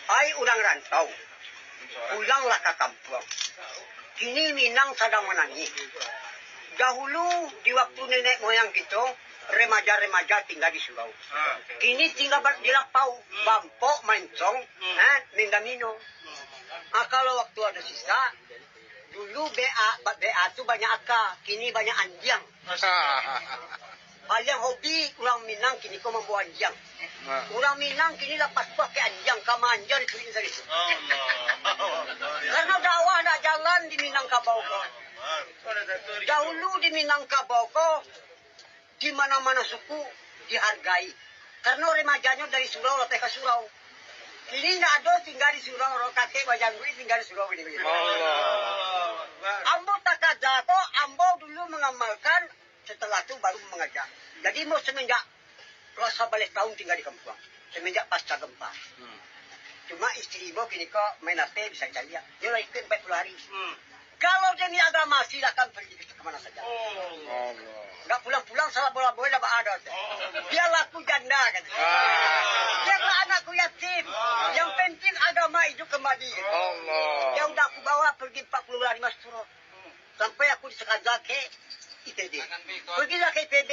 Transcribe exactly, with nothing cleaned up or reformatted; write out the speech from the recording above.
Hai urang rantau, pulanglah ka kampuang. Kini Minang sadang manangih. Dahulu, di waktu nenek moyang kito, remaja-remaja tingga di surau. Kini tingga ba-, di lapau, bampok, mancong, eh, minda mino. Ah, kalau waktu ado sisa, dulu B A, ba-, B A tu banyak aka, kini banyak anjiang. Paliang hobi urang Minang kini ko mambawa anjiang. Nah. Urang Minang kini lah patuah ka anjiang, ka maanjiang di kulik tadi. Karano dakwah ndak jalan di Minangkabau ko. Dahulu di Minangkabau ko, di mana-mana suku dihargai. Karano remajanyo dari surau lapeh ka surau. Kini ndak ado tingga di surau, urang kakek bajangguik tingga di surau gini. Ambo takaja ko, ambo dulu mangamalkan, setelah tu baru mangaja. Jadi, ambo semenjak lah sabaleh tahun tingga di kampuang, semenjak pasca gempa. Hmm. Cuma istri ambo kini ko main H P bisa caliak. Dia lah ikut empat puluh hari. Hmm. Kalau demi agama, silakan pergi ke mana saja. Oh. Allah. Nggak pulang-pulang, salah bola-bola, nggak ada. Oh. Biarlah aku janda, kata. Ah. Biarlah anakku yatim. Ah. Yang penting agama hidup kembali. Allah. Dia udah aku bawa pergi empat puluh hari, Mas Turun. Sampai aku disakaja ke I T B. Pergilah ke I T B.